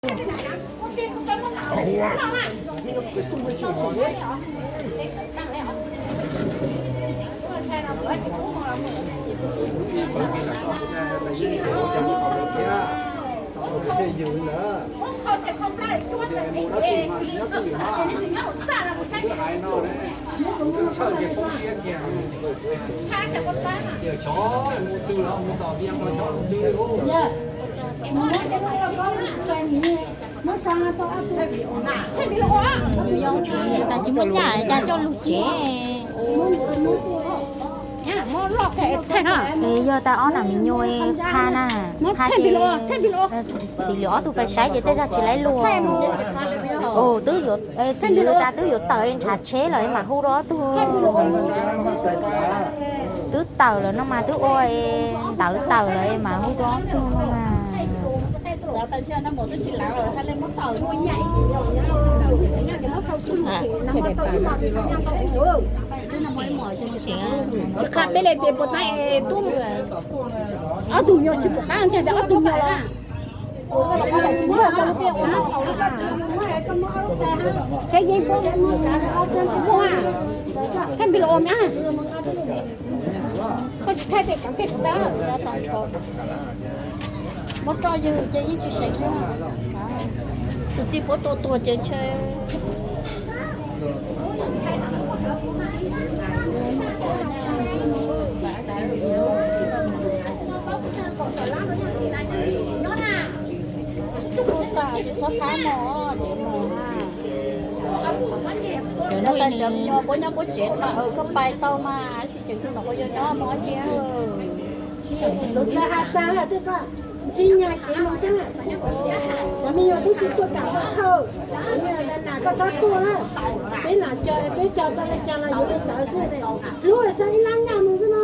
Cas tsis muaj nyaj, cas coj lug tsev. Es yog tas ob nam me nyuam qha na, qha ces txiv lwm ob tug pais saib ces tej zag tsis laib luag. Twb yuav, txiv lwm tas twb yuav tawm ntshav tsheb lawm es mam hu rau ob tug. Twb tawm lawm no mas, twb ua ntawv tawm lawm es mam hu rau ob tug no mas. Tsis qha peb le tias puas tab tub, ob tug nyuag tsis puas tab, ob tug nyuag los. Saib yeej muaj, muaj, thaij npi los ua me. Koj tsis thaij tej kav tej tab. Muab roj ywg ces yeej tsis seev. Tus txiv puab tua tuag ces ntshe. Tsis txhob thab mos, tsev mos na. Yog tas cov me nyuam puab nyob puab tsev mas koj pais tau mas, tab sis tseem tug nom puab yuav nyob mus dab tsi. Ntxhi nyag kev mus xwb na. Cov me nyuam twb tsis tuaj kam koj thawj, cov me nyuam nas koj txhob tuaj na. Peb nam cog peb cog tau le caag los yuav li ntawd xwb. Hlub xav ib lab nyaj mus xwb no.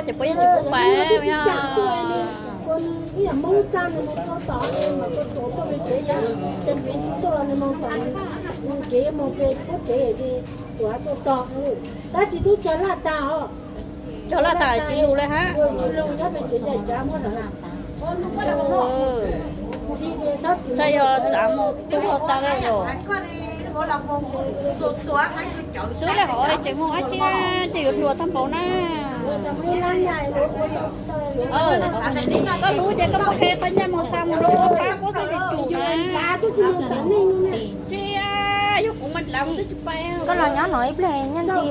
Ces puab yeej tsis pub pais. Ua nws ib yam Hmoob txaj nws mus tau tom, nws mam tau tuam tuaj pem tsev, yog ces nws tsis tuaj los nws mus tom nws kev mus pem puab tsev ces tuam tuaj tom. Tab sis twb cog laj tag os. Cog laj tag tsis lug li hab. Tsis lug nyob pem tsev cav cav muab lawm. Txhaj yog xav mus tub hov tag lawm yom. Xwb le hov tseem mus dab tsi, ces yuav ruam tag npaum na. Koj hlub ces koj muab qhia qhov ncaj mus xa mus rau pab puab xwb ces tsum na. Tsis, yog kuv mas dlav kuv twb tsis pais. Koj los nyob no ib pliag nyob ntxiv.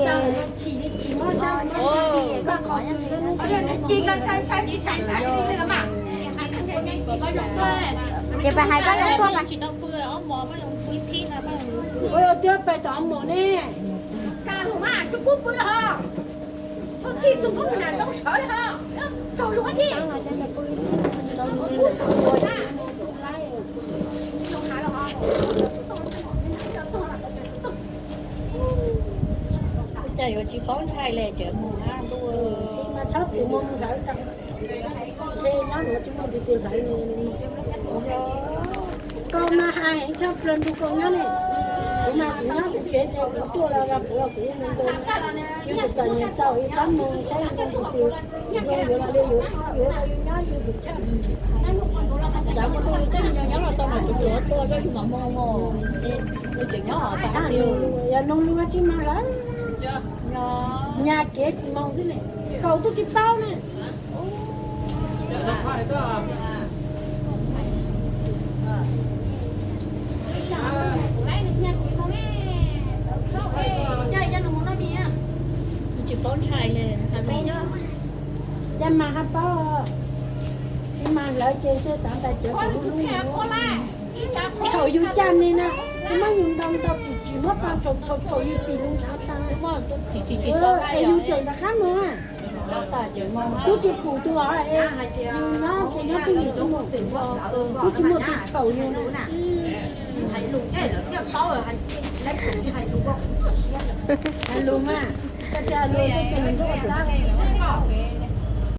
Ces pais hais koj zoo tuaj mas. Twb pais tom mos ne. Cas yuav tsis paub ntshai le, tseem mus hab ntuj. Ntshe nyob no tsis muaj tus twg hlawv. Koj mas hais heev tshaj plaws nrug koj nyob ne. Kuv mas kuv nyob kuv tsev ces kuv tuaj los kuv los kuv yeej ntu, yus txom nyem txaus ib qab mus saib ntu tus twg, zoo yuav los li yuav, yuav los yus nyob yus tus tshaj. Xav muaj ntu yus tej me nyuam nyob los tau mas tsuav luag tuaj zoj yus mam mus mog. Yus tseem nyob hov tas hab li. Yog noog lug tsis mag lawm. Nyag kev tsis moog xwb ne. Kaus twb tsis paub ne. Tsis paub ntshai li. Cas mas hab paub, tsis mag lawm ces ntshe xav tas cov tseem hlub hlub yus. Thaum yus caj ne na, yus muab yus ntaus ntaus tsis tsis muab pa tsaus tsaus tsaus yus pim lub ntshav tas. Es yus tseem rov qab mus, twb tsis pum tus os, es yus nyob ces nyob twj ywm xwb mus, twb tsis muaj tus thaum yus na. Hais lus mas, koj tsis hais lus tej tus ntsej muag txab.